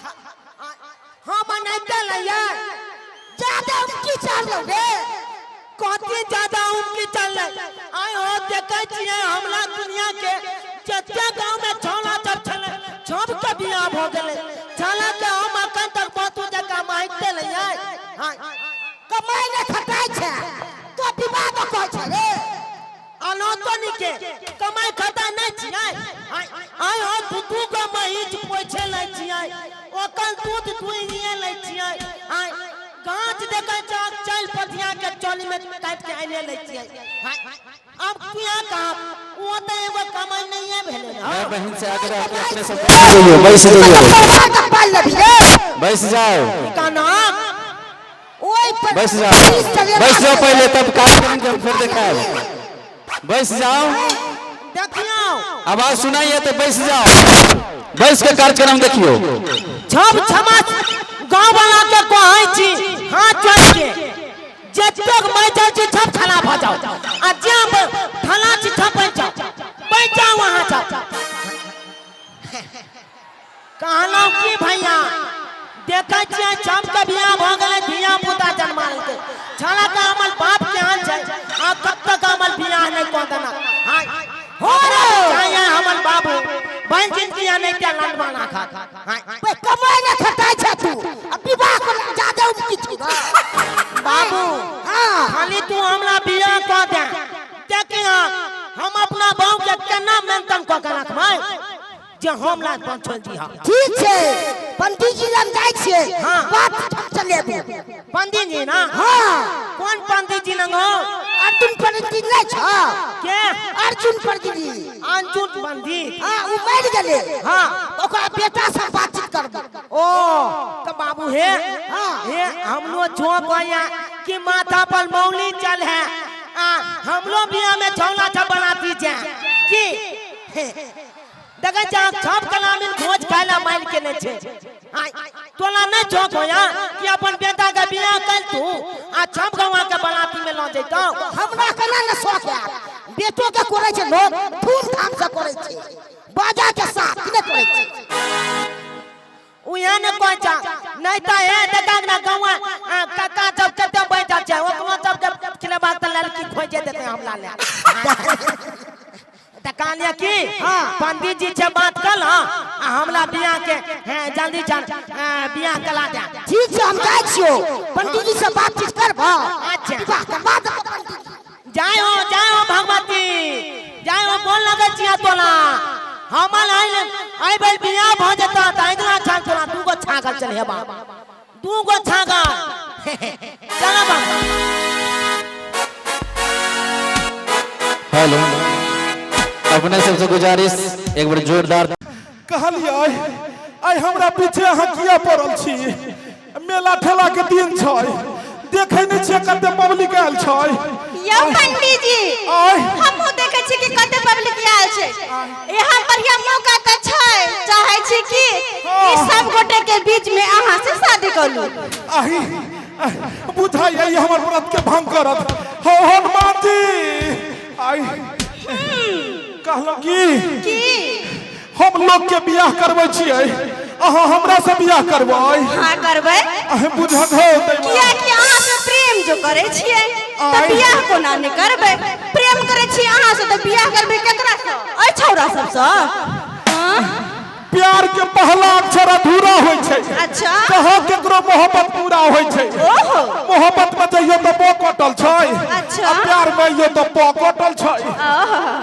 हम अनाइते लैया। ज्यादा उमकी चढ़लौ रे। कथी ज्यादा उमकी चढ़लै? आइ हो देखै छियै हमला दुनिया के जते गांव में छौला सब छलै सबके बियाह भऽ गेलै। छौला के हम अखन तक बातू जकाँ मांगिते लैयै। हाँ। कमाइ नहि खटाइ छै तो विवाह कऽ कहै छै रे। अनोतनी के कमाइ खटाइ नहि छियै। आइ हो दू दू गो महींस पोछे लै छियै, ओकर दूध दुहिए लै छियै। आइ गाछ देखै छह चल पथिया के चोली में काटि के आनिए लै छियै। आब किया कहब, ओ तऽ एगो कमाइ नहिए भेलै ने। मैं बहन से आग्रह कि अपने सब बैस जइयो, बैस जइयो, पाल लेबही रे। बैस जाओ। काना ओहि पर बैस जाओ, पुलिस चलेबाक बैस जाओ छै। पहले, तब कार्यक्रम के हम फिर देखाएब। बैस जाओ। देखियौ। आवाज सुनाइए तो बैस जाओ, बैस के कार्यक्रम देखियो। छब क्षमा गाँव वाला के कहै छी हाथ जोड़ के, जतेक बैठल छी सब खड़ा भऽ जाओ, आ जे खड़ा छी सब बैठ जाओ, बैठ जाओ वहाँ जाओ। कहलहुँ की भैया, देखै छियै सबके बियाह भऽ गेलै, धिया पुता जन्मा लेलकै, छला के हमर बाप केहन छै आ कब तक हमर बियाह नहि कऽ देलक। हाय हो रे। चाहिए हमर बाबू बहन जिंदगी नहि के लंडवा खा। हाय। बे कमाइ नहि खटाइ छै तू आ विवाह कर ज्यादा उमकी छी ना। बाबू। हाँ। खाली तू हमरा बियाह कऽ दे, देखिया हम अपना बहू के केना मेंटेन कऽ के रखबै जे हम लाज पर छोड़ दिहा। ठीक छै, पंडित जी लग जाइ छियै। हाँ। बात ठीक चलेबू। पंडित जी ना? हाँ। कौन पंडित जी लंग हो? अर्जुन पंडित जी नहीं छ? के? अर्जुन पंडित जी। अर्जुन पंडित। हाँ, उ मर गेलै। हाँ। ओकरा बेटा से बातचीत करबै। ओ तो बाबू हे। हाँ। हे हम लोग झोंक होया कि माथा पर मौली चल है, आ हम लोग बियाह में छौला छ बनाती छे की देखै छै सब कलामिन भोज खाय ला मारि के नहि छै। आय तोला नहि झोंक होया कि अपन बेटा के बियाह कर तू आ सब गौआ के बलाती में लऽ जैतौ? हमरा केना ने शौक आयत, बेटो के करै छै लोग धूमधाम से करै छै, बाजा के साथ नहि करै छै। उहे ने कहै छ, नहि तऽ हे देखा ना गौआ काका सब कते बैठल छै, ओकरो सबके खिलेबाक तऽ लड़की खोजे देतै हमरा ले। तऽ कहलियै की पंडित जी से बात कर आ हमरा बियाह के जल्दी चल बियाह करा दे। ठीक छै, हम जाइ छियौ पंडित जी से बातचीत करबह। अच्छा। विवाह करबा देबौ पंडित जी। जय हो, जय हो भगवती, जय हो। बोल लगे छिया तोला हमर आइल आई बेर बियाह भ जेता त अगिला साल तोला दूगो छागल चढ़ेबा, दूगो छागल। चल बाबा। हेलो, अपने सबसे गुजारिश एक बार जोरदार कहलियै आइ हमरा पीछे अहाँ किया पड़ल छी? मेला ठेला के दिन छै, देखै नहि छियै कते पब्लिक आयल छै। यौ पंडित जी, आय। हमहूँ देखै छी कि कते पब्लिक आयल छै। यहाँ बढ़िया मौका तऽ छै, चाहै छी कि ई सब गोटे के बीच में अहाँ से शादी कर लू। आही बुझाइया ई हमर व्रत के भंग करत। हो हनुमान जी, आई कहलहुँ की की? हम लोग के बियाह करबै छियै, अहाँ हमरा से बियाह करबै? हाँ करबै। अहें बुझक हो तै। किया कि अहाँ से प्रेम जो करै छियै तऽ आय। बियाह कोना नहि करबै? प्रेम करै छियै अहाँ से तऽ बियाह करबै केकरा से? एहि छौड़ा सबसँ? हाँ? प्यार के पहला अक्षर अधूरा होइ छै। अच्छा। कहाँ केकरो मोहब्बत पूरा होइ छै? ओहो। मोहब्बत में जइयो तऽ बो कटल छै। अच्छा। आ प्यार में अइयो तऽ प कटल छै,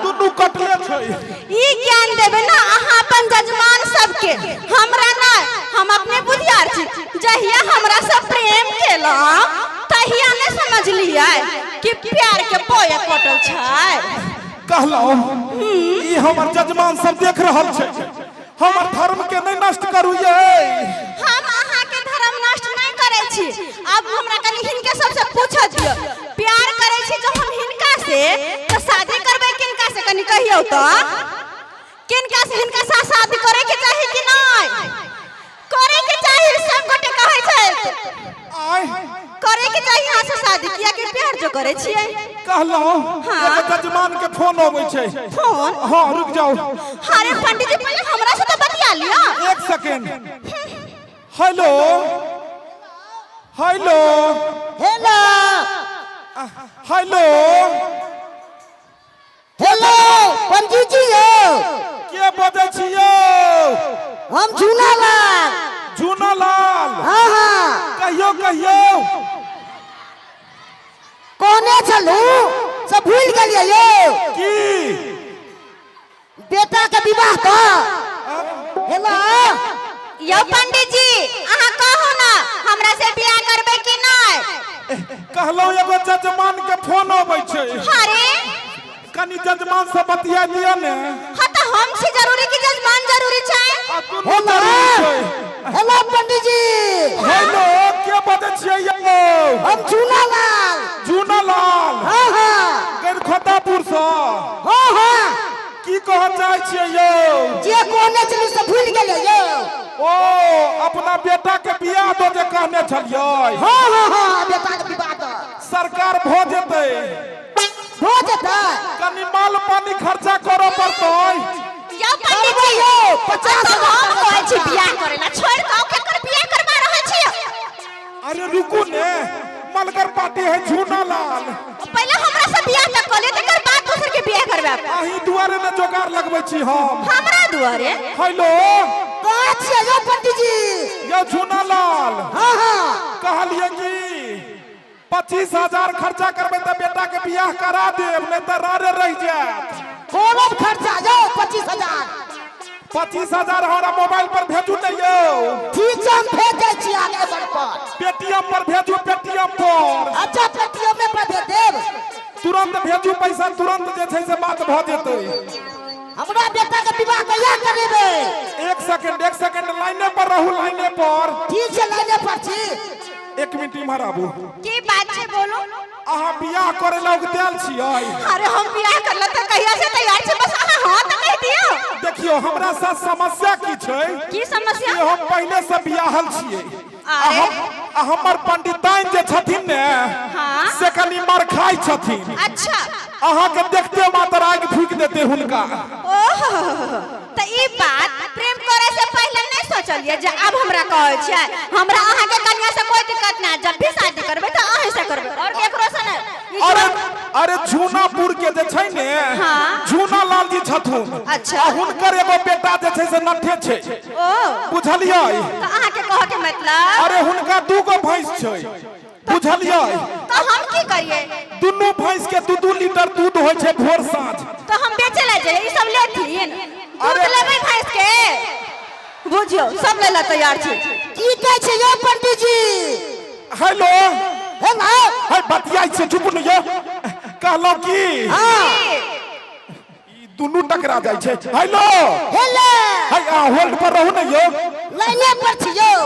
दुनू कटले छै। ई ज्ञान देबै ना अहाँ अपन जजमान सबके, हमरा नहि। हम अपने बुधियार छी। जहिया हमरा से प्रेम केलहुँ तहिया नहि समझलियै कि प्यार के पोया कटल छै। कहलहुँ ई हमर जजमान सब देख रहल छै, हमर धर्म के नहि नष्ट करू ये। हम अहाँ के धर्म नष्ट नहि करै छी। अब हमरा कनि हिनके सबसे पूछऽ दियौ, प्यार करै छी जो हम हिनका से तऽ शादी करबै किनका से? कनि कहियौ तऽ किनका से हिनका साथ शादी करे के चाही कि नहि करे के चाही? सब गोटे कहै छथि आय। करे के चाही अहाँ से शादी, किया कि प्यार जो करे छियै। कहलहुँ हाँ। एगो जजमान के फोन अबै छै। फोन? हाँ, रुक जाओ। अरे पंडित जी, पहले हमरा से तो बतिया लिअ। एक second. Hello hello hello hello hello पंडित जी यौ। के बजै छी यौ? हम झूलालाल। झूनालाल? हाँ हाँ। कहियो कहियो। कहने छलू से भूल गेलियै यौ। की? बेटा के विवाह तऽ। हेलो यौ पंडित जी, अहाँ कहू ना, हमरा से बियाह करबै कि नहि? कहलहुँ एगो जजमान के फोन अबै छै। अरे कनी जजमान से बतिया दिअ ने। हाँ तऽ हम छी जरूरी कि जजमान जरूरी छै? आ दुनू हेलो जरूरी छै। हेलो पंडित जी। हेलो, के बजै छियै यौ? हम झूलालाल। झूनालाल? हाँ हाँ। गैरखोतापुर सँ? हाँ हाँ। की कहऽ चाहै छियै यौ? जे कहने छलू से भूल गेलियै यौ। ओ अपना बेटा के बियाह दो जे कहने छलियै? हाँ हाँ हाँ, बेटा के विवाह तऽ। सरकार भऽ जेतै। हो जेतै? कनी माल पानी खर्चा करऽ पड़तै। यौ पंडित करबै जी, यौ, 50 तऽ हजार हम कहै छी खर्चा। बियाह करे ला छोड़ि कऽ केकर बियाह करबा रहल छी? अरे रुकू ने, मलगर पार्टी है झूनालाल। पहिले हमरा से बियाह तऽ कऽ ले, तकर बाद दोसर के बियाह करबै। अहीं दुआरे ने जोगार लगबै छी हम। हमरा दुआरे? हेलो। कहाँ छियै यौ पंडित जी? यौ झूनालाल। हाँ हाँ। कहलियै कि 25,000 खर्चा करबै तऽ बेटा के बियाह करा देब, नहीं तऽ रारे रहि जायत। करब खर्चा यौ 25,000। 25,000 हमरा मोबाइल पर भेजू ने यौ। ठीक छै, हम भेज दै छी आगे बढ़ पर। पेटीएम पर भेजू, पेटीएम पर। अच्छा, पेटीएम पर भेज देब। तुरंत भेजू पैसा, तुरंत जे छै से बात भऽ जेतै। हमरा बेटा के विवाह कहिया करेबै? एक सेकंड, एक सेकंड, लाइने पर रहू, लाइने पर। ठीक छै, लाइने पर छी। एक मिनट इम्हर आबू। की बात छै, बोलू। अहाँ बियाह करे लए उगतायल छियै? अरे हम बियाह करला तऽ कहिया से तैयार छी, बस अहाँ हाँ तऽ कहि दियौ। देखियौ, हमरा साथ समस्या की छै की कि समस्या? हम पहिले से बियाहल छियै आ अरे। हम आ हमर पंडिताइन जे छथिन ने, हाँ। से कनि मरखाइ छथिन। अच्छा। अहाँके देखते मात्र आगि फूकि देते हुनका। ओहो, तऽ ई बात प्रेम करे से पहले नहीं सोचलिए जे अब हमरा कहै छियै? हमरा अहाँ के कन्या से कोई दिक्कत नहीं, जब भी शादी करबै तऽ अहीं से करबै और केकरो से नहीं। ई अरे जो- अरे झूनापुर के जे छै ने, हाँ। झूना लाल जी छथुन। अच्छा। आ हुनकर एगो बेटा जे छै से नठे छै। ओ। बुझलियै? तऽ अहाँ के कहऽ के मतलब? अरे हुनका दू गो भैंस छै, बुझलियै? तऽ हम की करिए? दुनू भैंस के 2-2 लीटर दूध होइ छै भोर साँझ। तऽ हम बेचे ला जाइए, ई सब लेथिन दूध? अरे- लेबै भैंस के, बुझियौ सब लै ला तैयार छी। की कहै छै यौ पंडित जी? हेलो। हेलो। है बतियाइ छै, चुप ने यौ। कहलहुँ की, हाँ। ई दुनू टकरा जाइ छै। हेलो। हेलो। है अहाँ होल्ड पर रहू ने यौ। लाइने पर छी यौ।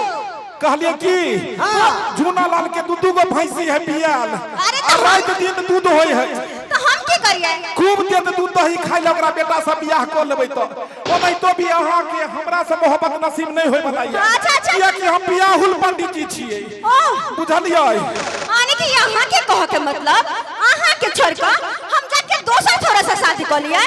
कहलियै की, हाँ। झूना लाल के दू दू गो भैंसी है बियाल, अरे आ तऽ हम- राति दिन दूध होइ है। तऽ हम की करिए? खूब देत दूध दही खाइ लए, ओकरा बेटा से बियाह कऽ लेबै। तऽ ओनाहितो भी अहाँके हमरा से मोहब्बत नसीब नहि होय वाला यऽ। अच्छा, अच्छा। कियाकि हम बियाहुल पंडित जी छियै। ओह। बुझलियै? यानी कि यहाँ के कह के मतलब अहाँ के छोड़ कऽ हम जाके दोसर छोरा से शादी कर लिए?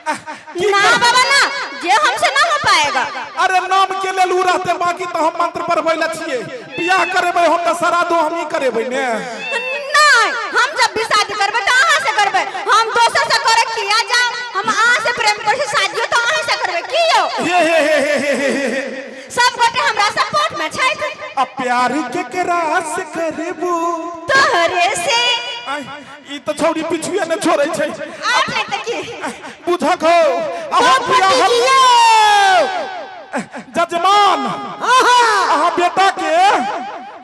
की ना कर- बाबा ना, जे हमसे ना हो पाएगा। अरे नाम के लेल उ रहते, बाकी तऽ हम मंत्र पढ़बै लए छियै। बियाह करेबै हम तऽ श्राद्धो हमही करेबै ने। नहीं, हम जब भी शादी करबै तो अहाँ से करबै, हम दोसर से करे किया जाओ? हम अहाँ से प्रेम करै छी, शादियो तो अहाँ से करबै की यौ? हे हे हे हे हे हे हे हे। सब गोटे हमरा सपोर्ट में छथि। आ प्यार केकरा से करबू? तोहरे से। आइ, ई तऽ छौड़ी पिछुए ने छोड़ै छै। और नहीं तऽ की? बुझक हो अहाँ पंडित जी बियाहल यौ। जजमान। हाँ हाँ। अहाँ बेटा के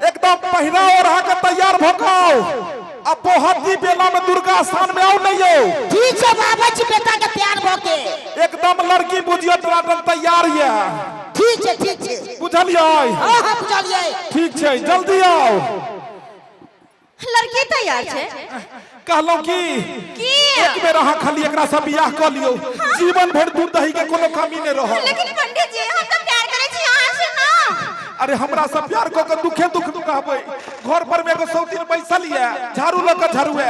एकदम पहिरा ओढ़ा के तैयार भऽ के आउ आ बोहती बेला में दुर्गा स्थान में आउ नहीं यौ। ठीक छै, आबै छी बेटा के तैयार भऽ के। एकदम लड़की बुझियो टनाटन तैयार यऽ। ठीक छै, ठीक छै। बुझलियै? हाँ हाँ, बुझलियै। ठीक छै, जल्दी आउ। लड़की तैयार छै। कहलहुँ की, की? एक बेर अहाँ खाली एकरा से बियाह कऽ लियौ, जीवन भरि दूध दही के कोनो कमी नहि रहत। लेकिन पंडित जी, हम तो प्यार करै छी अहाँ से ना। अरे हमरा से प्यार कऽ के दुखे दुख रहबै? घर पर में एगो सौतीन बैसल यऽ, झाड़ू लऽ के झड़ुए,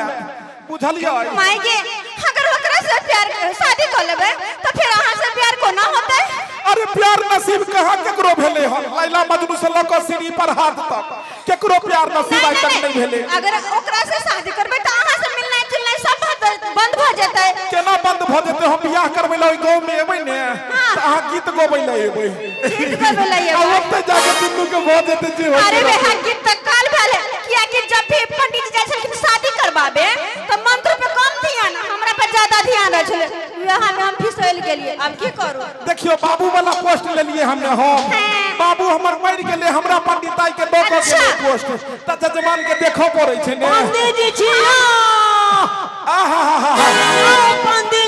बुझलियै? माय गे, अगर ओकरा से प्यार शादी कर लेबै तो फिर अहाँ से प्यार कोना होतै? अरे प्यार नसीब कहाँ केकरो भेलै हन? लैला मजनू से लऽ कऽ सीढ़ी पर हाथ तक केकरो प्यार नसीब आइ तक नहि भेलै। अगर ओकरा से शादी करबै तऽ अहाँ से मिलनाइ जुलनाइ सब बंद भऽ जेतै। केना बंद भऽ जेतै? हम बियाह करबै लए ओहि गाँव में एबै ने, तऽ अहाँ गीत गबै लए एबै। गीत गबै लए आ एबै। ओतऽ जाके दुनू के भऽ जेतै जे होइ अरे छै। वएह गीत तऽ काल भेल है, कियाकि जब भी पंडित जी जाइ छलखिन शादी करबाबे तऽ मंत्र पे कम ध्यान, हमरा पे ज्यादा ध्यान रहै छलै। वएह में हम फिसल गेलियै, आब की करू? देखियो बाबू वाला पोस्ट लेलिए हमने। हम बाबू हमर मरि गेलै, हमरा पंडिताई के दऽ कऽ गेलै पोस्ट, तऽ जजमान के देखऽ पड़ै छै ने। पंडित जी छी। आहा पंडित।